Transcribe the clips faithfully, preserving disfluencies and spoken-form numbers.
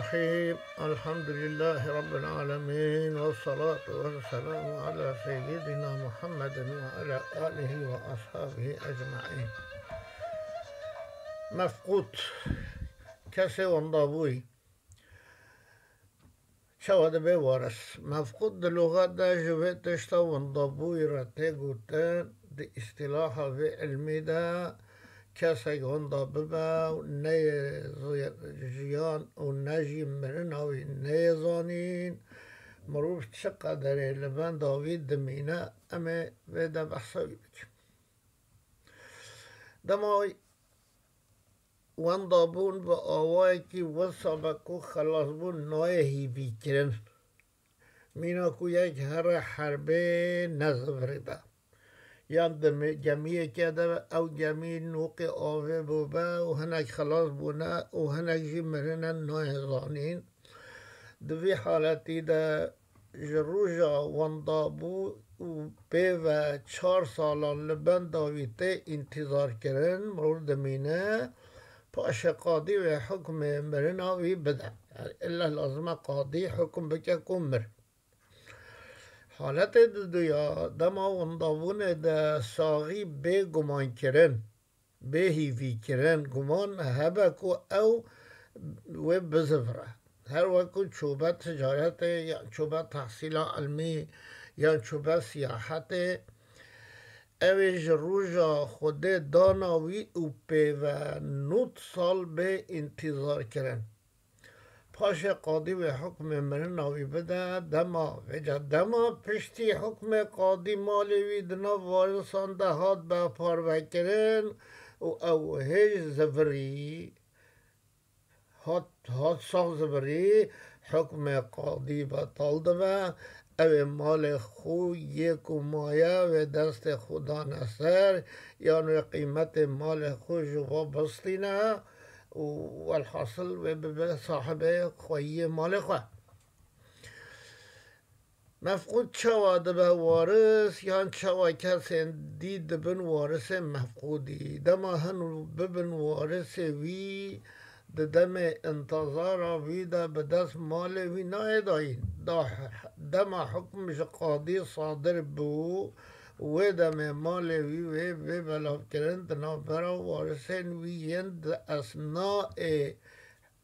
الرحيم. الحمد لله رب العالمين، والصلاة والسلام على سيدنا محمد وعلى آله وأصحابه أجمعين. Mefqûd, kesê wendabûyî. Çawa dibe waris? Mefqûd di luxet de ji vê tişta wendabûyî re tê gotin, di îstilaha vê ilmî de kesek wenda bibe û neyê zi-, jiyan û ne jî mirina wî neyê zanîn, mirov çi qederê li benda wî dimîne, em ê vê de behsa wî bikin. Dema wendabûn bi awayekî wisa be ku xelasbûn nayê hîvîkirin. Mîna ku yek here herbê ne zivirî be. Yan di mi-, gemiyeke de be, ew gemî nûqê avê bûbe û hinek xelas bûne û hinek jî mirine nayê zanîn. Di vî haletî de ji roja wendabû û pê ve çar salan li benda wî tê întîzarkirin, mirov dimîne, paşê qadî wê hukmê mirina wî bide. Yani ille lazim e qadî hukm bike ku mir. Haletê diduya, dema wendabûnê de saxî bê gumankirin, bê hîvîkirin, guman hebe ku ew wê bizivire. Her wekî çûbe ticaretê, yan çûbe tehsîla ilmî, yan çûbe siyahetê, ew ê ji roja Xwedê dana wî û pê ve nod sal bê întîzarkirin. Paşê qadî wê hukmê mirina wî bide, dema, vêca dema piştî hukmê qadî malê wî di nav warisan de hat be parvekirin û ew hêj zivirî, hat, hat sax zivirî, hukmê qadî betal dibe, ew ê malê xwe yê ku maye wê destê xwe dane ser, yan wê qîmetê malê xwe ji we bistîne û welhasil wê bibe sahibê xweyiyê malê xwe. Mefqûd çawa dibe waris, yan çawa kesên dî dibin warisê mefqûdî? Dema hin bibin warisê wî, di demê întizara wî de bi dest malê wî nayê dayîn. Da, dema hukm ji qadî sadir bû, wê demê malê wî wê bê belavkirin di navbera warisên wî yên di esnaê,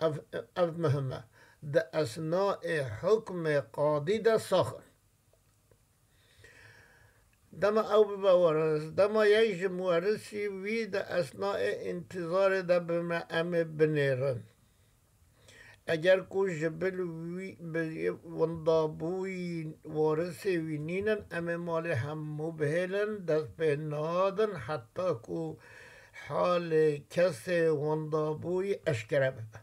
ev, ev muhim e, di esnaê hukmê qadî de sax in. Dema ew bibe waris, dema yek ji muwarisî wî di esnaê întizarê de bime, em ê binêrin. Eger ku ji bil wî, bi wendabûyî warisê wî nînin, em ê malê hemû bihêlin, dest pê nadin, heta ku halê kesê wendabûyî eşkere bibe.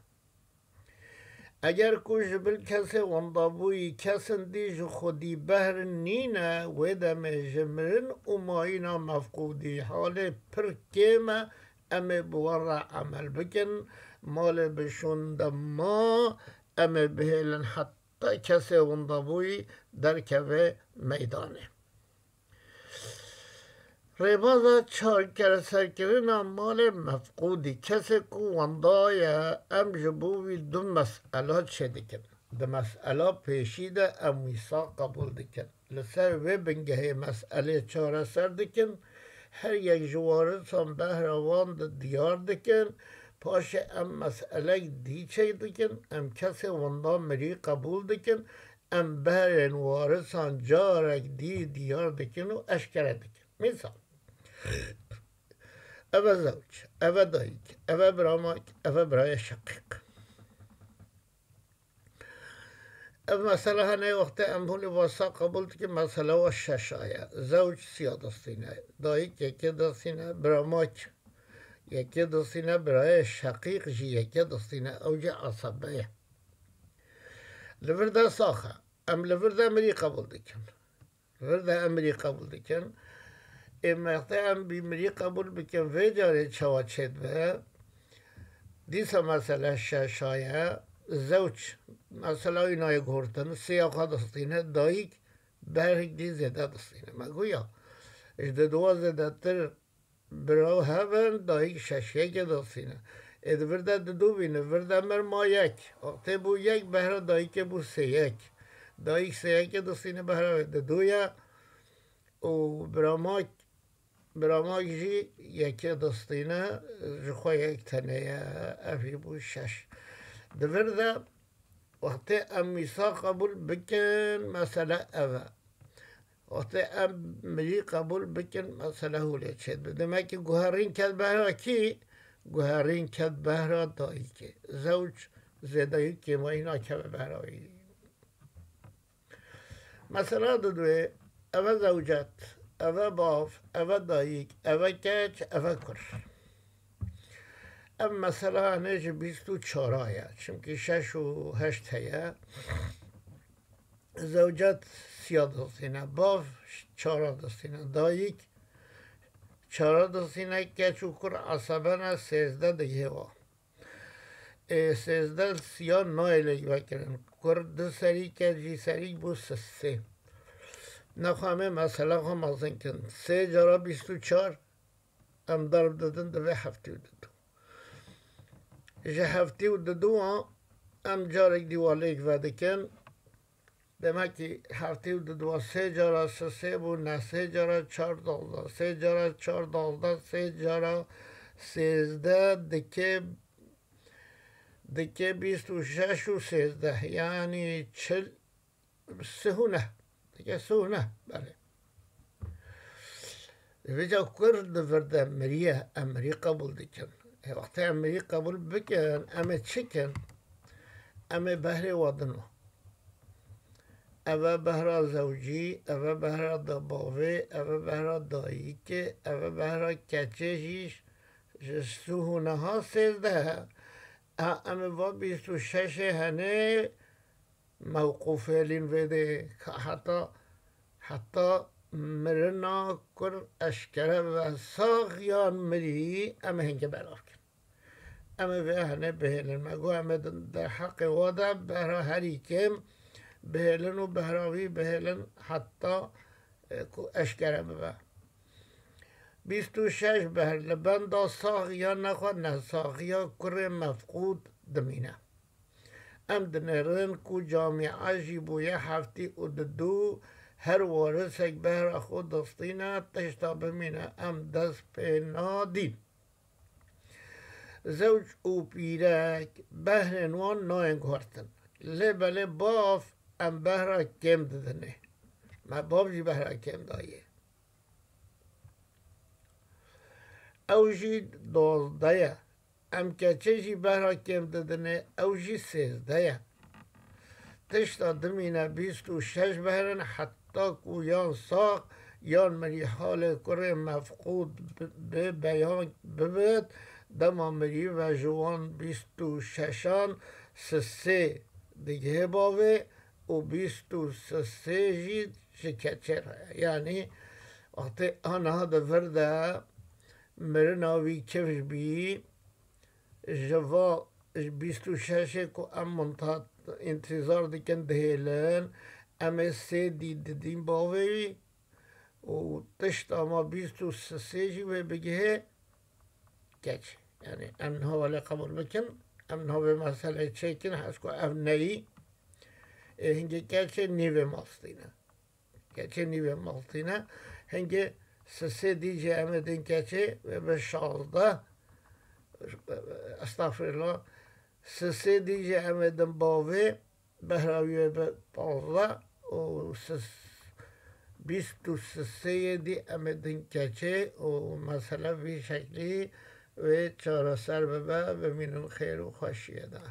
Eger ku ji bil kesê wendabûyî kesin dî ji xwedî behr nîne, wê demê ji mirin û mayîna mefqûdî halê pir kêm e, em ê bi wan re emel bikin, malê bi şûn de ma, em ê bihêlin heta kesê wendabûyî derkeve meydanê. Rêbaza çareserkirina malê mefqûdî, kesê ku wenda ye, em ji bo wî du mesela çêdikin. Di mesela pêşî de em wisa qebûl dikin. Li ser wê bingehê meselê çareser dikin, her yek ji warisan behra wan di diyar dikin, paşê em meselek dî çêdikin, em kesê wenda mirî qebûl dikin, em behrên warisan carek dî diyar dikin û eşkere dikin. Mîsal, ev e zewc, ev e dayik, ev e biramak, ev e birayê şeqîq. Ev mesela hene wextê em hûn ê wasa qebûl dikin, mesela wa şeşa ye. Zewc siya distîne, dayik yekê distîne, biramak yekê distîne, birayê şeqîq jî yekê distîne, ew jî esebe ye. Li vir de sax e. Em li vir de mirî qebûl dikin. Vir de em mirî qebûl dikin. Ê wextê em bî mirî qebûl bikin, vê carê çawa çêdibe? Dîsa mesele şeşa ye, zewc, mesela wî nayê guhurtin, siya xwe distîne, dayik behrek dî zêde distîne. Me got ya, ji di duwa zêdetir bira hev in, dayik şeşiyekê distîne. Ê di vir de didu bîne, vir de mir ma yek. Wextê bû yek, behra dayikê bû sê yek. Dayik sê yekê distîne, behra wê didu ye. Û biramak, biramak jî yekê distîne, ji xwe yek tenê ye, ev jî bû şeş. Di vir de wextê em mîsa qebûl bikin, mesele ev e. Wextê em mirî qebûl bikin, mesele hûlê çêdibe. Demek ki guherîn ket behra kî? Guherîn ket behra dayikê. Zewc zêdeyî kêmayî nakeve behra wî. Mesela didwê, ev e zewcet, ev e bav, ev e dayik, ev e keç, ev e kur. Ev mesela hene ji bîst û çara ye, çimkî şeş û heşt heye. Zewcet siya distîne, bav çara distîne, dayik çara distîne, keç û kur esebe ne, sêzdeh digihê wa. Ê, sêzdeh siya nayê lêk vekirin. Kur du serî, keç jî serîk bû, sisê. Nexwe em ê mesela xwe mezin kin. Sê cara bîst û çar em derb didin, divê heftê û didu. Ji heftê û diduan em carek dî wa lêk vedikin. Demek ki heftê û diduan sê cara sisê bû, ne sê cara çar dozdeh, sê cara çar dozdeh, sê cara sêzdeh dike, dike bîst û şeş û sêzdeh, yanî çil, sih û neh. Dike sih û neh, belê. Vêca kur di vir de miriye, em mirî qebûl dikin. Ê, wextê em mirî qebûl bikin, em ê çi kin? Em ê behrê wadin û. Ev e behra zewcî, ev e behra da bavê, ev e behra dayikê, ev e behra keçê jî ji sih û neha sêzdeh e. Ha, em ê va bîst û şeşê henê mewqûfê lîn vê dê ka heta, heta mirina kur eşkere ve sax yan mirî, em ê hingê belav kin. Em ê vê henê bihêlin. Me got, em ê di, di heqê wa de behra herî kêm bihêlin û behra wî bihêlin heta, e, ku eşkere bibe. Bîst û şeş behr li benda sax ya nexwe nesaxiya kurê mefqûd dimîne. Em dinêrin ku camîa jî bûye heftê û didu, her warisek behra xwe distîne, tişta bimîne em dest pê nadîn. Zewc û pîrek behrên wan nayên guhertin. Lê belê bav em behra kêm didinê. Me bav jî behra kêm daye. Ew jî dozdeh ye. Em keçê jî behra kêm didinê, ew jî sêzdeh ye. Tişta dimîne bîst û şeş behrin, heta ku yan sax yan mirî halê kurê mefqûd bi, bi beyan bibit, dema mirî ve ji wan bîst û şeşan sisê digihê bavê û bîst û sisê jî ji keçê re. Yanî wextê aniha di vir de mirina wî kifş bî, ji va bîst û şeşê ku em munta-, întîzar dikin dihêlin, em ê sê dî didîn bavê wî û tişta ma bîst û sisê jî wê bigihê keç. Yanî em niha welê qebûl bikin, em niha vê meseleyê çêkin, hez ku ev neyî, ê hingê keçê nîvê mastîne. Keçê nîvê mastîne. Hingê sisê dî jî em ê din keçê, wê bi şazdeh, estexfirullah, sisê dî jî em ê din bavê, behra wî wê bi pazdeh û sis-, bîst û sisê yê dî em ê din keçê û mesele vî şeklî wê çareser bibe, bimînin xêr û xweşiyê de.